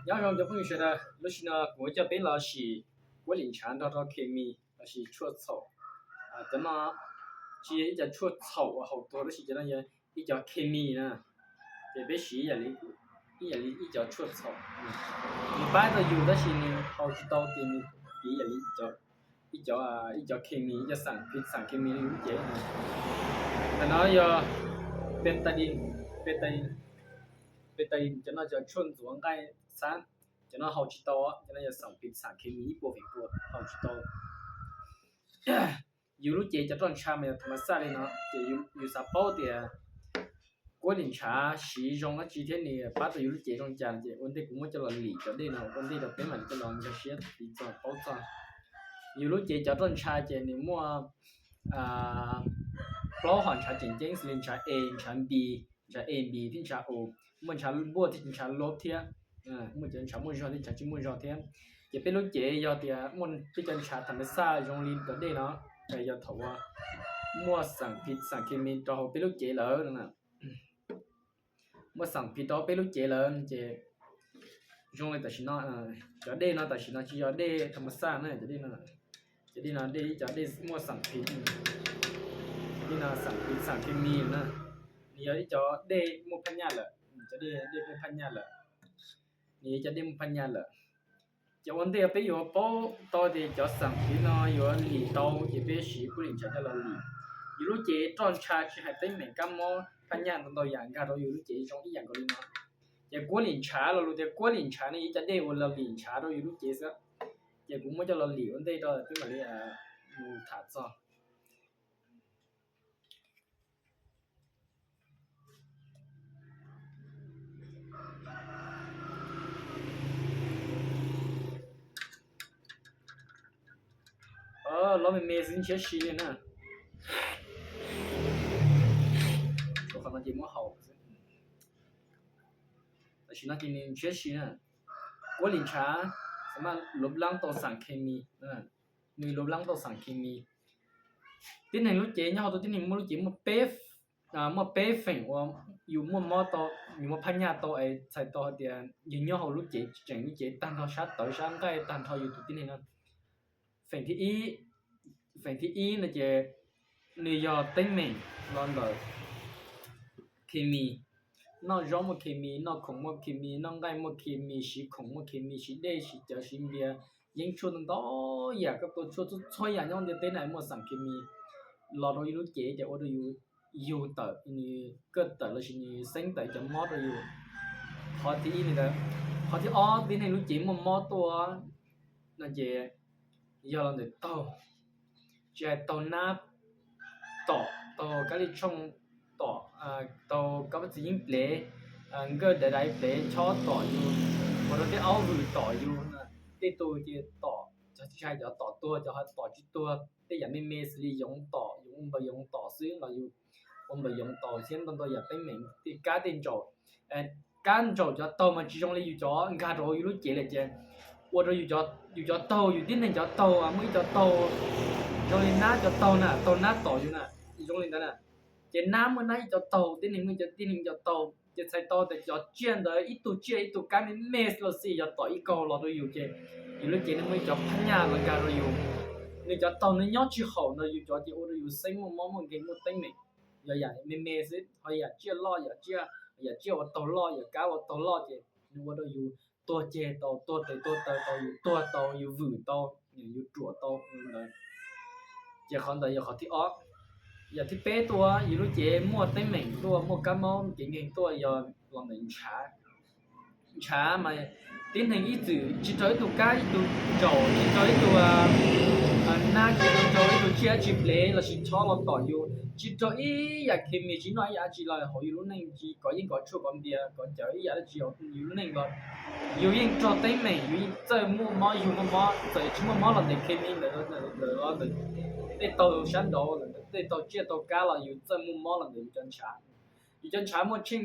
Nyob zoo cov phooj ywg sawv daws, lub sij hawm no kuv yuav coj peb los sim kuab lim ntshav nrog rau khes mis los sis tshuaj txhaum. Cov no tsis yog ib co tshuaj txhaum uas haum tuag, tab sis cov no yog ib co khes mis na, ces peb siv ib yam li ib co tshuaj txhaum. Nws pab tau yus tab sis nws haus tsis tau ces nws piv ib yam li ib co, ib co khes mis, ib co xas, xas khes mis li lub cev. Ntawm no yog petaidin, petaidin, cov no yog tshuaj ntxuav nqaij xab. Cov no haus tsis tau, cov no yog xas, xas khes mis ib puas feem pua, haus tsis tau. Yus lub cev cov roj ntsha mas yog tham mas xaj li no, ces yus xav paub tias kuab lim ntshav siv zoo dab tsi thiab nws pab tau yus lub cev zoo cas, ces ua ntej kuv muab coj los lim cov dej no ua ntej rau peb mam li coj los nkag siab tiv txog paub txog. Yus lub cev cov roj ntsha ces nws muaj plaub hom ntshav tseem ceeb xws li ntshav A, ntshav B, ntshav A, B thiab ntshav O, muaj ntshav npuaj thiab ntshav loj thiab, muaj cov ntshav muaj zog thiab ntshav tsis muaj zog thiab. Ces peb lub cev yog tias muaj peb cov ntshav tham mas xaj zoo li cov dej no, yog thaum uas muaj xas, xas khes mis rau hauv peb lub cev lawm, muaj xas khes rau peb lub cev lawm ces zoo li tam sim no, cov dej no tam sim no tsis yog dej tham mas xaj na, cov dej no, cov dej no dej, cov dej muaj xas khes, cov dej no xas khes, xas khes mis na, nws yog ib cov dej muaj phaj nyaj lawm, cov dej, dej muaj phaj nyaj lawm, nws yog cov dej muaj phaj nyaj lawm. Ces ua ntej peb yuav paub tau tias cov xas khes no yuav lim tau ces peb siv kuab lim ntshav coj los lim. Yus lub cev roj ntsha tsis hais teeb meem kab mob phaj nyaj ntau ntau yam nkag rau yus lub cev zoo ib yam nkaus li no. Ces kuab lim ntshav lo lus tias kuab lim ntshav no yog ib co dej uas los lim ntshav rau yus lub cev xwb. Ces kuv muab coj los lim ua ntej rau peb mam li mus tham txog. Los me me xwb ntshiab si li na. Qhov no ces muab haus xwb. Tam sim no ces nws ntshiab si na. Kuab lim ntshav xam maj luv laab tau xas khes mis, nws luv laab tau xas khes mis. Tib neeg lub cev nyob hauv tus tib neeg muaj lub cev muaj peb, muaj peb feem uas yus muaj mob tau, yus muaj phaj nyaj tau es txhais tau hais tias yus nyob hauv lub cev tseem lub cev tag nrho sab tawv sab nqaij tag nrho yus tus tib neeg no. Feem thib ib, feem thib ib no ces nws yog teeb meem los ntawm khes mis, noj zaub muaj khes mis, noj khoom muaj khes mis, noj nqaij muaj khes mis, siv khoom muaj khes mis, siv dej siv cawv siv npias, yeeb tshuaj ntau ntau yam, koj tua tshuaj txhua txhua yam nyob ntiaj teb na muaj xas khes mis los rau yus lub cev ces ua rau yus yug tawm, nws kawj tawm los sis nws xeeb tawm cov mob rau yus. Qhov thib ib, qhov thib ob tib neeg lub cev muaj mob tuaj no ces yog los ntawm taug, tsis hais taug nab tom, taug kab li tshooj tom, taug kab txiv yeeb plev, nkawj daiv daiv plev chob tom yus, ua rau tej aub vwm tom yus, tej tus ces tom, tsis hais cov tom tuag, cov ho tom tsis tuag, tej yam me me xws li yoov tom, yoov ua npaws yoov tom xwb los yus ua npaws yoov tom thiab ntau ntau yam teeb meem tej kab tej ntsaum. Kab ntsaum cov taug mas tsis zoo li yus cov nkag rau yus lub cev lawm ces ua rau yus cov taug, yus tib neeg cov taug muaj ib co taug zoo li nab cov taug na, taug nab tom yus na, zoo li ntawd na. Ces nab muaj nab ib co taug, tib neeg muaj cov tib neeg cov taug, ces txhais tau tias cov tsiaj ntawd ib tug tsiaj ib tug kab me me los xij yog tom ib kaug los rau yus ces yus lub cev nws muaj ib co phab nyaj los nkag rau yus. Nws cov taug nws nyob tsis haum ntawm yus cov ces ua rau yus xeeb muaj mob muaj nkeeg muaj teeb meem. Yog yam me me xwb, ho yam tsiaj loj, yam tsiaj, yam tsiaj uas taug loj, yam kab uas taug loj ces nws ua rau yus tuag ceg tau, tuag tes tuag taw tau, yus tuag tau, yus vwm tau, yus ruam tau ntawd. Ces qhov ntawd yog qhov thib ob. Yam thib peb tuaj, yus lub cev muaj teeb meem tuaj, muaj kab mob kev nkeeg tuaj yog los ntawm ntshav. Ntshav mas tib neeg ib txwm tsis raug ib tug kab ib tug ntsaum, tsis raug ib tug nab, tsis raug ib tug tsiaj dab tsi plev los sis chob los tom yus, tsis raug ib yam khes mis, tsis noj ib yam dab tsi los hauv yus lub neej, tsis kov yeeb kov tshuaj kov npias kov cawv ib yam dab tsi hauv yus lub neej los yus yeej raug teeb meem, yus yeej txawj muaj mob yug muaj mob, txawm tsis muaj mob los ntawm khes mis ntawm, ntawm tej taug sab nraud, ntawm tej taug tsiaj taug kab los yus txawj muaj mob los ntawm yus cov ntshav. Yus cov ntshav muaj tsheej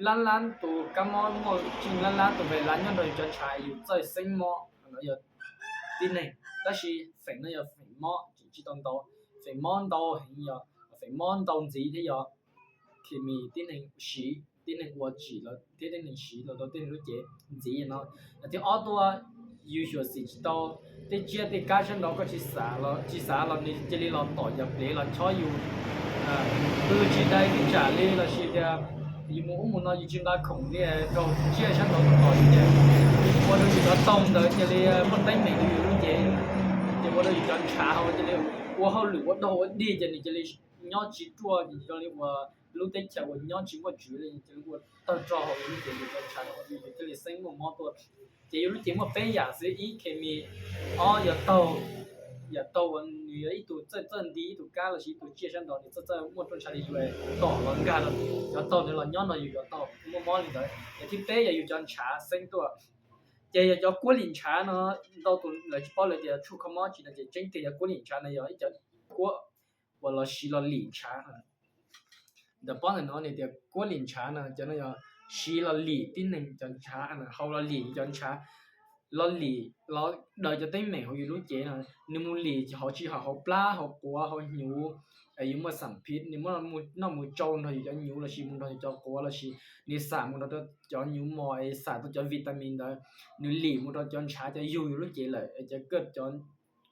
lab lab tus kab mob, muaj tsheej lab lab tus virus nyob rau yus cov ntshav, yus txawj xeeb mob. No yog tib neeg, tab sis feem no yog feem mob tseem tsis tau ntau. Feem mob ntau heev yog feem mob ntau ntxiv thiab yog khes mis tib neeg siv. tib neeg ua tsim los thiab tib neeg siv los rau tej lub cev ntxiv no. Yog thib ob tuaj, yus xyuam xim tsis tau tej tsiaj tej kab sab nraud koj tsis xav los, tsis xav los nws cia li los tom yog plev los chob yus, twb tsis dai tib tsam li los sis tias yus mus ub mus no yus tsis nqa khoom li, raug tsiaj sab nraud tom tom ces ua rau yus cov taug ntawd cia li muaj teeb meem rau yus lub cev, ces ua rau yus cov ntshav hauv cia li ua hauj lwm ua dog ua dig ces nws cia li nyob tsis ruaj, ces zoo li uas lub teb chaws uas nyob tsis muaj tswv li, cia li ua tawg rog hauv yus lub cev, yus cov ntshav ua rau yus thiaj li xeeb muaj mob tuaj. Ces yus lub cev muaj peb yam xwb, ib khes mis, ob yog taug, yam taug uas nws yog ib tug txawj txawj nti ib tug kab los sis ib tug tsiaj sab nraud nws txawj txawj muaj rooj ntshav li yus tom los nkag rau cov taug ntawd los nyob nrog yus cov taug muaj mob li ntawd. Ces thib peb yog yus cov ntshav xeeb tuaj. Ces yog cov kuab lim ntshav no, ntau tus lawv tsis paub lawv tias tshuaj kho mob tsis no ces tseeb tiag yog kuab lim ntshav no yog ib cov kuab uas los siv los lim ntshav. Ntawm pob ntawm no nws tias kuab lim ntshav no cov no yog siv los lim tib neeg cov ntshav, hau los lim cov ntshav, los lim los daws cov teeb meem hauv yus lub cev no. Nws mus lim hauv tsis hauv, hauv plab hauv quav hauv hnyuv, es yus muaj xam phiv nws muab noj mus tsau nrog yus cov hnyuv los sis mus nrog yus cov quav los sis nws xam mus nrog rau cov hnyuv mos es xam tau cov vitamin ntawd, nws lim mus rau cov ntshav cov yug yus lub cev lawm es cov kab cov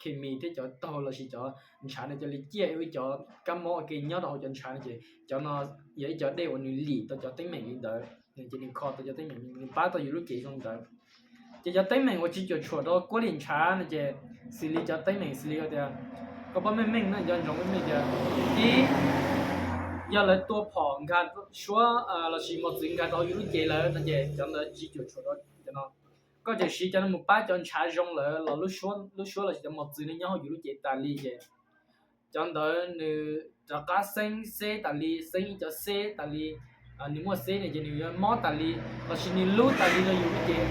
khes mis thiab cov taug los sis cov ntshav no cia li ciaj ua ib cov kab mob ua ke nyob rau hauv cov ntshav no ces cov no yog ib cov dej uas nws lim tau cov teeb meem li ntawd, ces nws kho tau cov teeb meem nws pab tau yus lub cev zoo li ntawd. Ces cov teeb meem uas tsis cuam tshuam rau kuab lim ntshav no ces xws li cov teeb meem xws li tias koj paub meej meej no, nco ntsoov meej meej tias ib, yog lawv tua phom nkag suab los sis mos txwv nkag rau hauv yus lub cev lawm no ces cov ntawd tsis cuam tshuam rau cov no. Koj tseem siv cov no mus pab cov ntshav zoo lawm los lub suab los sis cov mos txwv no nyob hauv yus lub cev tas li ces cov ntawd nws rov qab xeeb xeb tas li, xeeb ib cov xeb tas li, nws muaj xeb no ces nws yuav mob tas li los sis nws lub tas li rau yus lub cev.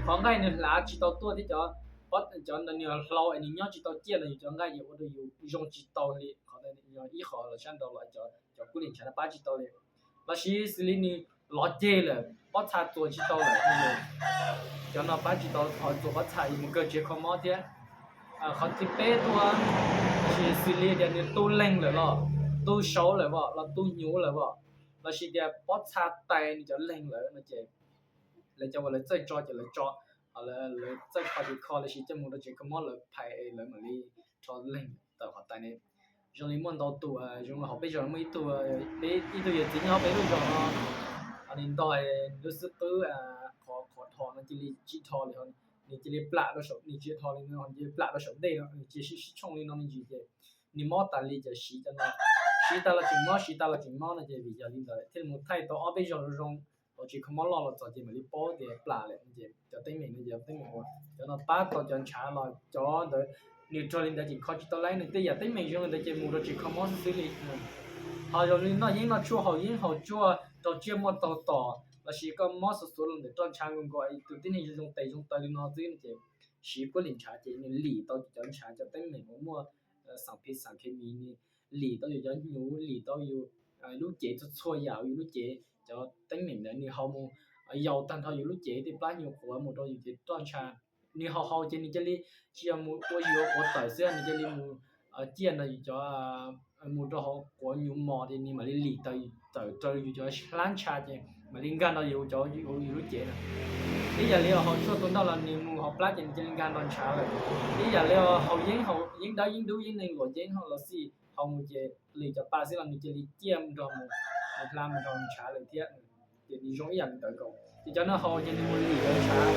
Qhov nqaij nws hlav tsis tau tuaj thiab cov, cov ntawd nws hlau es nws nyob tsis tau ciaj no yus cov nqaij ces ua rau yus zoo tsis tau li. Qhov ntawd yog ib qho los sab nraud los cov kuab lim ntshav no pab tsis tau li. Los sis xws li nws lov ceg lawm, pob txha txuas tsis tau lawm, cov no pab tsis tau, qhov txuas pob txha yus mus kawg tsev kho mob thiab. Qhov thib peb tuaj, los sis xws li tias nws tu leeg lawm los tu saud lawm os, los tu hnyuv lawm os, los sis tias pob txha tais nws cov leeg lawm no ces lawv cov uas lawv txawj tso ces lawv tso, lawv txawj kho ces kho, los sis coj mus rau tsev kho mob lawv phais lawv mam li rho leeg tawm qhov tais ne. Zoo li muaj ntau tus, zoo li hauv peb zos muaj ib tug, peb ib tug yawm txiv nyob hauv peb lub zos no, nws ntog lub xwb qwb, qhov qhov dhos no cia li tsis dhos li, nws cia li plam rau saum, nws tsis dhos li no cia li plam rau saum dej no, nws cia li sib tshooj li no me ntsis ces nws mob tas li ces siv cov no, siv tas los tseem mob, siv tas los tseem mob no ces vim yog li ntawd thiaj li mus thaij tau ob peb zos zoo zoo, tau tsis kho mob loj los txog ces mam li paub tias plam lawm no ces cov teeb meem no ces teeb meem uas cov no pab tau cov ntshav los cov ntawd nws raug li ntawd ces kho tsis tau li. Nws tej yam teeb meem zoo li ntawd ces mus rau tsev kho mob xwb xwb li. Ho zoo li noj yeeb noj tshuaj, haus yeeb haus tshuaj, raug tsiaj muaj taug tom los sis koj mob xuav xuav los ntawm roj ntsha nkaus nkaus tus tib neeg zoo zoo tes zoo taw li no xwb no ces siv kuab lim ntshav ces nws lim tau cov ntshav cov teeb meem uas muaj xam phiv xam khes mis, nws lim tau yus cov hnyuv, lim tau yus lub cev, txhua txhua yam yus lub cev cov teeb meem ntawd nws haus mus yaus tag nrho yus lub cev tej plab nyuag quav mus rau yus cev roj ntsha. Nws haus haus ces nws cia li tsis yog mus ua yus quav tawm xwb, nws cia li mus ciaj nrog yus cov, mus rau hauv quav nyuv mos ces nws mam li lim tawm tawm raws yus cov hlab ntsha ces mam li nkag nrog yus cov, yus lub cev na. Ib yam li haus tshuaj tua nroj los nws mus hauv plab ces nws cia li nkag nrog ntshav lawm. Ib yam li haus yeeb, haus yeeb dawb yeeb dub yeeb neeg luam yeeb los xij, haus mus ces lwm cov pa xwb los nws cia li ciaj nrog mus, hla mus nrog ntshav lawm thiab. Ces nws zoo ib yam li ntawd nkaus ces cov no haus ces nws mus lim cov ntshav,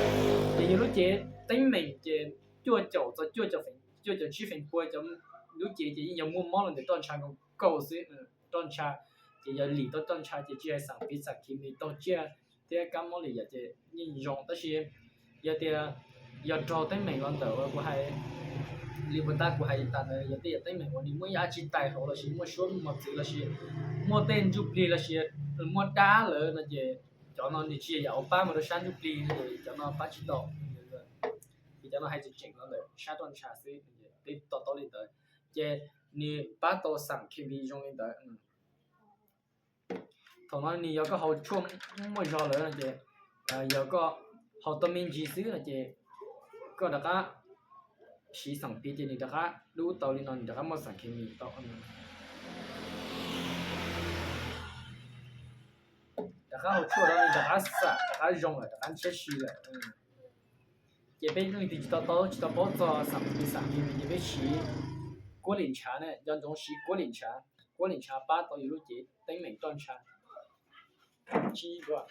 ces yus lub cev teeb meem ces cuaj caum txog cuaj caum tsib feem pua cov lub cev ces yeej yog muaj mob los ntawm roj ntsha nkaus xwb. Roj ntsha ces yog lim tau roj ntsha ces tsis hais xam phiv xam khes mis taug tsiaj thiab kab mob lwm yam ces yeej zoo, tab sis yog tias yog raug teeb meem los ntawm uas kuv hais li puas tab kuv hais tas ntawd, yog tej yam teeb meem uas nws muaj ib yam dab tsi tais hauv los sis muaj suab muaj mos txwv los sis muaj tej ntsuj plig los sis muaj dab lawm no ces cov no nws tsis yog yam uas pab mus rau sab ntsuj plig no ces cov no pab tsis tau. Ces cov no hais tseem tseem los ntawm sab roj ntsha xwb, peb to taub li ntawd. Ces nws pab tau xam khes mis zoo li ntawd. Thaum no nws yog koj haus tshuaj muaj zog lawm no ces, yog koj haus tau me ntsis xwb no ces koj rov qab siv xam phiv ces nws rov qab dub tau li no, nws rov qab muaj xam khes mis tau. Rov qab haus tshuaj rau, rov qab xam, rov qab zoo lawm, rov qab ntshiab si lawm. Ces peb leej twg tsis tau taub, tsis tau paub txog xam li xam li ces peb siv kuab lim ntshav na, nco ntsoov siv kuab lim ntshav. Kuab lim ntshav pab tau yus lub cev teeb meem roj ntsha. Tsib dua.